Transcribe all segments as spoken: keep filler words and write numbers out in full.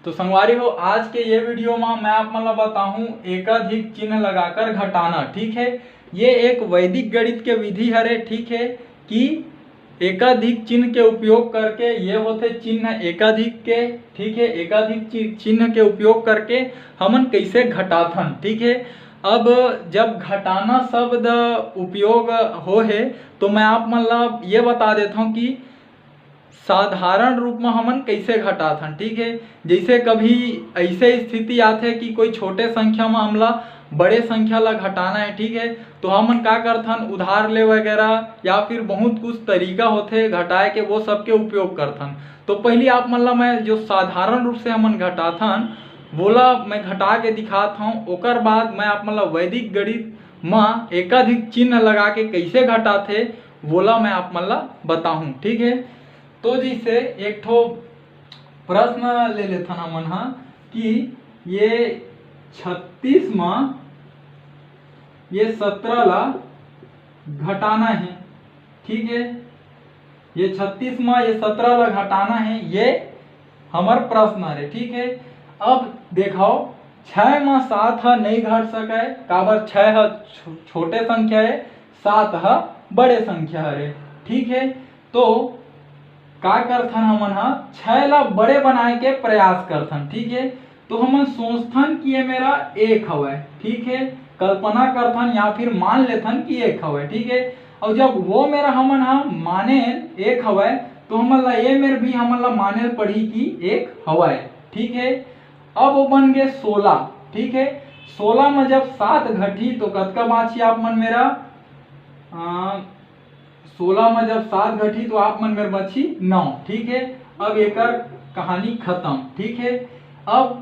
तो संगवारी हो, आज के ये वीडियो में मैं आप मन ला बताहूँ एकाधिक चिन्ह लगाकर घटाना। ठीक है, ये एक वैदिक गणित के विधि हरे। ठीक है, कि एकाधिक चिन्ह के उपयोग करके, ये होथे चिन्ह एकाधिक के, ठीक है, एकाधिक चि-, चिन्ह के उपयोग करके हमन कैसे घटाथन। ठीक है, अब जब घटाना शब्द उपयोग हो है, तो मैं आप मन ला ये बता देता हूँ कि साधारण रूप में हमन कैसे घटाथन। ठीक है, जैसे कभी ऐसे स्थिति आथे कि कोई छोटे संख्या में हमला बड़े संख्या ला घटाना है, ठीक है, तो हमन का करथन, उधार ले वगैरह या फिर बहुत कुछ तरीका होथे घटाए के, वो सब के उपयोग करथन। तो पहली आप मन ला मैं जो साधारण रूप से हमन घटाथन, वोला मैं घटा के दिखात हूँ। ओकर बाद मैं आप मन ला वैदिक गणित में एकाधिक चिन्ह लगा के कैसे घटाथे, वोला मैं आप मन ला बताहूँ। ठीक है, तो जैसे एक ठो प्रश्न ले लेथन हमन हा कि ये छत्तीस में ये सत्रह ला घटाना है। ठीक है, ये छत्तीस में ये सत्रह ला घटाना है, ये हमर प्रश्न हरे। ठीक है, अब देखो, छः में सात ह नहीं घट सके, काबर छः ह छो-, छोटे संख्या है, सात ह बड़े संख्या हरे। ठीक है, तो का करथन हमन ह, छः ला बड़े बनाए के प्रयास करथन। ठीक है, तो हमन सोचथन कि ये मेरा एक हवय। ठीक है, कल्पना करथन या फिर मान लेथन कि एक हवय। ठीक है, और जब वो मेरा हमन ह माने एक हवय, तो हमन ला ये मेर भी हमन ला माने पड़ी कि एक हवय। ठीक है, अब वो बन गए सोलह। ठीक है, सोलह में जब सात घटी तो कतका बाँची आप मन मेरा? सोलह में जब सात घटी तो आप मन मेर बची नौ। ठीक है, अब एकर कहानी खत्म। ठीक है, अब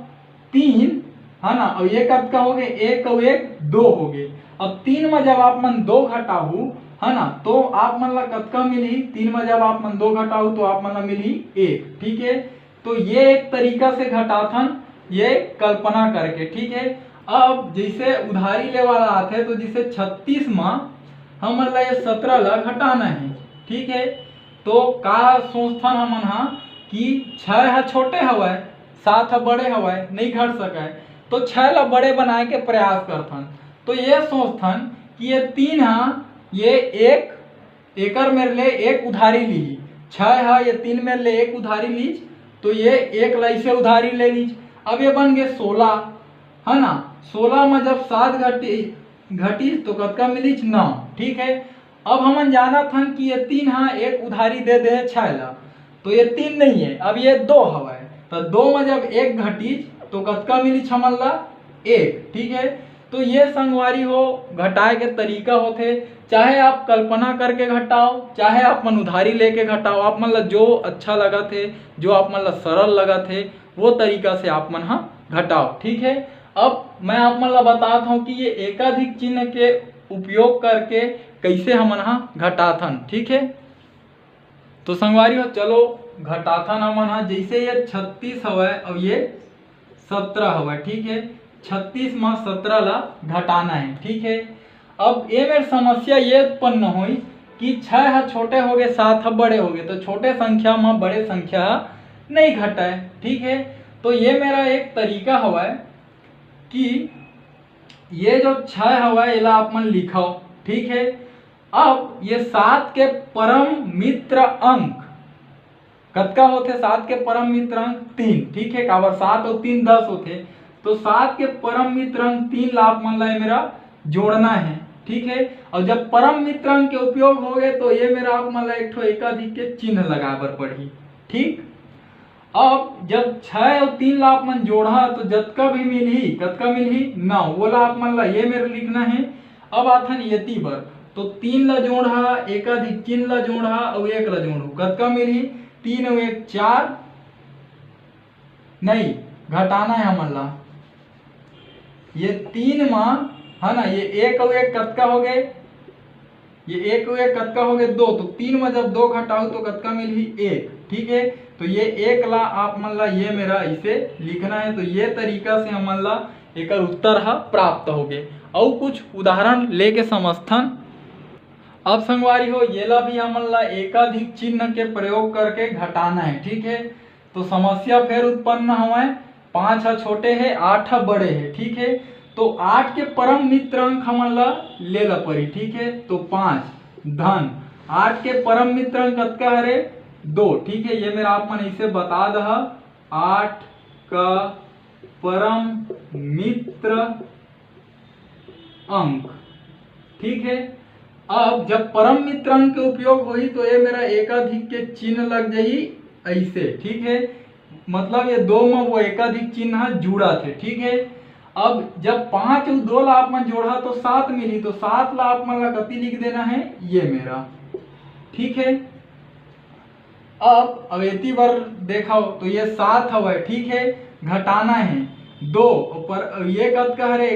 तीन है ना, और ये कतका हो गए? एक और एक दो हो गए। अब तीन में जब आप मन दो घटाहू, है ना, तो आप मन ला कतका मिलही? तीन में जब आप मन दो घटाहू तो आप मन ला मिलही एक। ठीक है, तो ये एक तरीका से घटाथन, ये कल्पना करके। ठीक है, अब जैसे उधारी ले वाला आथे, तो जैसे छत्तीस में हमन ला ये सत्रह ला घटाना है। ठीक है, तो का सोचथन हमन हा कि छः ह छोटे हवय, सात ह बड़े हवय, नहीं घट सकय, तो छः ला बड़े बनाए के प्रयास करथन। तो ये सोचथन कि ये तीन ह, ये एक एकर मेर ले एक उधारी लीही, छः ह ये तीन मेर ले एक उधारी लीज, तो ये एक ला इसे उधारी ले लीज। अब ये बन गए सोलह, है ना, सोलह में जब सात घटी घटीस तो कतका मिलीच? नौ। ठीक है, अब हमन जानत हन कि ये तीन ह एक उधारी दे दे हे छः ला, तो ये तीन नहीं है, अब ये दो हवय। तो दो में जब एक घटीच तो कतका मिलीच हमन ला? एक। ठीक है, तो ये संगवारी हो घटाए के तरीका होथे, चाहे आप कल्पना करके घटाओ, चाहे आप मन उधारी लेके घटाओ, आप मन ला जो अच्छा लगत हे, जो आप मन ला सरल लगत हे, वो तरीका से आप मन हा घटाओ। ठीक है, अब मैं आप मन ला बतात हूँ कि ये एकाधिक चिन्ह के उपयोग करके कैसे हमन हा घटाथन। ठीक है, तो संगवारी हो, चलो घटाथन हमन हा। जैसे ये छत्तीस हवय और ये सत्रह हवय। ठीक है, छत्तीस में सत्रह ला घटाना है। ठीक है, अब ये मेर समस्या ये उत्पन्न होइस कि छः ह छोटे हो गए, सात ह बड़े हो गए, तो छोटे संख्या में बड़े संख्या ह नहीं घटाए। ठीक है, तो ये मेरा एक तरीका हवय कि ये जो छः हवय, एला आप मन लिखव। ठीक है, अब ये सात के परम मित्र अंक कतका होथे? सात के परम मित्र अंक तीन। ठीक है, काबर सात और तीन दस होथे, तो सात के परम मित्र अंक तीन ला आप मन ला ये मेरा जोड़ना है। ठीक है, और जब परम मित्र अंक के उपयोग हो गए तो ये मेरा आप मन ला एक ठो एकाधिक के चिन्ह लगाए बर पड़ही। ठीक, अब जब छः और तीन ला आप मन जोड़हा तो जतका भी मिलही, कतका मिलही? नौ। वो ला आप मन ला ये मेर लिखना है। अब आथन एती बर, तो तीन ला जोड़हा, एकाधिक चिन्ह ला जोड़हा और एक ला जोड़हू, कतका मिलही? तीन और एक चार, नहीं, घटाना है हमन ला। ये तीन मा, है ना, ये एक और एक कतका हो गए? ये एक और एक कतका हो गए? दो। तो तीन में जब दो घटाऊ तो कतका मिलही? एक। ठीक है, तो ये एक ला आप मन ला ये मेरा इसे लिखना है। तो ये तरीका से हमन ला एकर उत्तर ह प्राप्त हो गए। और कुछ उदाहरण लेके समझथन। अब संगवारी हो, ये ला भी हमन ला एकाधिक चिन्ह के प्रयोग करके घटाना है। ठीक है, तो समस्या फिर उत्पन्न हवय पाँच ह छोटे हे, आठ ह बड़े हे, ठीक हे। तो आठ के परम मित्र अंक हमन ला ले ला परी, ठीक हे। तो पाँच धन आठ के परम मित्र अंक कतका हरे? दो, ठीक हे। ये मेर आप मन ऐसे बता दहा, आठ का परम मित्र अंक, ठीक हे। अब जब परम मित्र अंक के उपयोग होही तो ये मेर एकाधिक के चिन्ह लग जाही ऐसे, ठीक हे। मतलब ये दो में वो एकाधिक चिन्ह जुड़त हे, ठीक हे। अब जब पाँच अउ दो ला आप मन जोड़हा तो सात मिली, तो सात ला आप मन ला कति लिख देना हे, ये मेर, ठीक हे। अब अब एती बर देखव तो ये सात हवय, ठीक हे, घटाना हे दो, पर ये कतका हरे?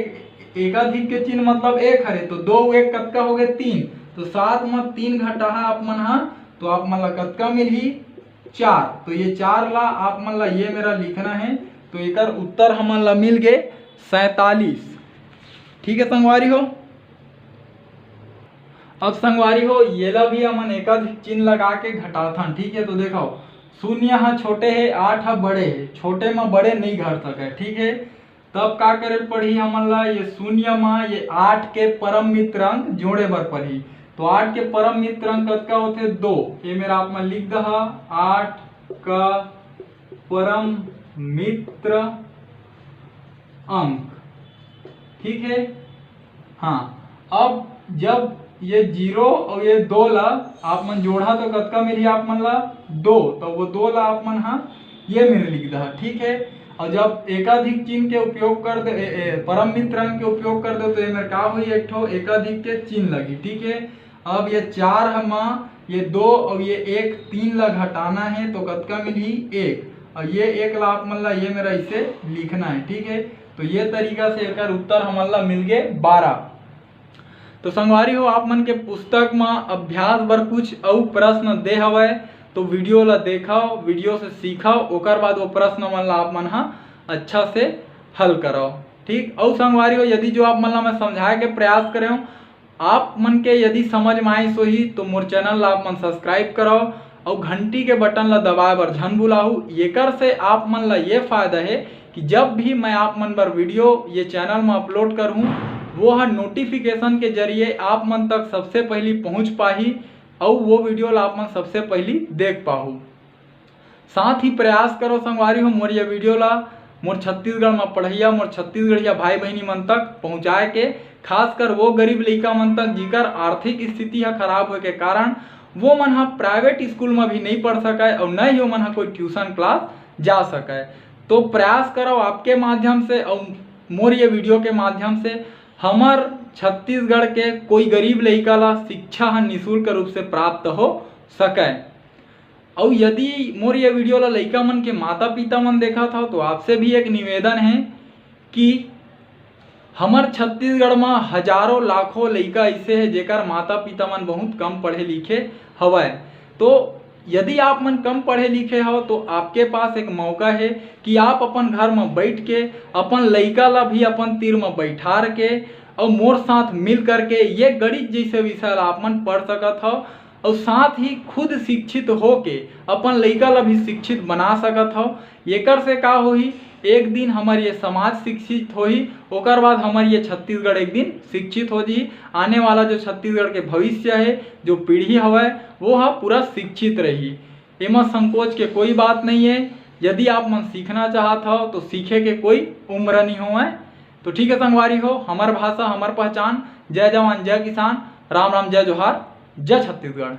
एकाधिक के चिन्ह मतलब एक हरे, तो दो एक कतका हो गए? तीन। तो सात में तीन घटाहा आप मन हा, तो आप मन ला कतका मिलही? चार। तो ये चार ला आप मन ला ये मेर लिखना हे, तो एकर उत्तर हमन ला मिल गे सैंतालीस। ठीक है संगवारी हो, अब संगवारी हो, येला भी हमन एकाधिक चिन्ह लगा के घटाथन। ठीक है, तो देखो, शून्य ह छोटे हे, आठ ह बड़े हे, छोटे म बड़े नहीं घट सके। ठीक है, तब का करे पड़ही हमन ला? ये शून्य म ये आठ के परम मित्र अंक जोड़े बर पड़ही। तो आठ के परम मित्र अंक कतका होथे? दो। ये मेर आप मन लिख दहा, आठ का परम मित्र अंक। ठीक है, हाँ। अब जब ये जीरो और ये दो ला आप मन जोड़हा तो कतका मिलही आप मन ला? दो। तो वो दो ला आप मन हा ये मेर लिख दहा, ठीक है। और जब एकाधिक चिन्ह के उपयोग कर दे, ए, ए, परम मित्र अंक के उपयोग कर दे, तो ये मेर का होही? एक ठो एकाधिक के चिन्ह लगी, ठीक है। अब ये चार ह मा ये दो और ये एक, तीन ला घटाना है, तो कतका मिलही? एक। और ये एक ला आप मन ला ये मेर ऐसे लिखना है, ठीक है। तो ये तरीका से एकर उत्तर हमन ला मिल गे बारह। तो संगवारी हो, आप मन के पुस्तक म अभ्यास बर कुछ अउ प्रश्न दे हवय, तो वीडियो ला देखव, वीडियो से सीखव, ओकर बाद वो प्रश्न मन ला आप मन हा अच्छा से हल करव। ठीक, अउ संगवारी हो, यदि जो आप मन ला मैं समझाए के प्रयास करे हूँ, आप मन के यदि समझ में आइस होही तो मोर चैनल ला आप मन सब्सक्राइब करव अउ घंटी के बटन ला दबाए बर झन भुलाहू। एकर से आप मन ला ये फायदा है कि जब भी मैं आप मन बर वीडियो ये चैनल में अपलोड करहूँ, वो हर नोटिफिकेशन के जरिए आप मन तक सबसे पहली पहुँच पाही अउ वो वीडियो ला आप मन सबसे पहली देख पाहू। साथ ही प्रयास करो संगवारी हो, मोर ये वीडियो ला मोर छत्तीसगढ़ में पढ़ैया, मोर छत्तीसगढ़िया भाई बहिनी मन तक पहुँचाए के। खासकर वो गरीब लइका मन तक जिकर आर्थिक स्थिति ह खराब होए के कारण वो मन ह प्राइवेट स्कूल में भी नहीं पढ़ सके और न ही वो मन ह कोई ट्यूशन क्लास जा सके। तो प्रयास करो आपके माध्यम से और मोर ये वीडियो के माध्यम से हमर छत्तीसगढ़ के कोई गरीब लइका ला शिक्षा ह निशुल्क रूप से प्राप्त हो सके। अउ यदि मोर ये वीडियो ला लइका मन के माता पिता मन देखत हव तो आपसे भी एक निवेदन है कि हमर छत्तीसगढ़ म हजारों लाखों लइका ऐसे है जेकर माता पिता मन बहुत कम पढ़े लिखे हवय। तो यदि आप मन कम पढ़े लिखे हव तो आपके पास एक मौका है कि आप अपन घर म बैठ के अपन लइका ला भी अपन तीर म बैठार के अउ मोर साथ मिल करके ये गणित जैसे विषय ला आप मन पढ़ सकत हव। और साथ ही खुद शिक्षित होके अपन लइका ला भी शिक्षित बना सकत हव। एकर से का होही, एक दिन हमर ये समाज शिक्षित होही, ओकर बाद हमर ये छत्तीसगढ़ एक दिन शिक्षित हो जी। आने वाला जो छत्तीसगढ़ के भविष्य है, जो पीढ़ी हवय, वो ह पूरा शिक्षित रही। एमा संकोच के कोई बात नहीं है। यदि आप मन सीखना चाहत हव तो सीखे के कोई उम्र नहीं होवय। तो ठीक है संगवारी हो, हमर भाषा हमर पहचान। जय जवान जय किसान, राम राम जय जोहार, जय छत्तीसगढ़।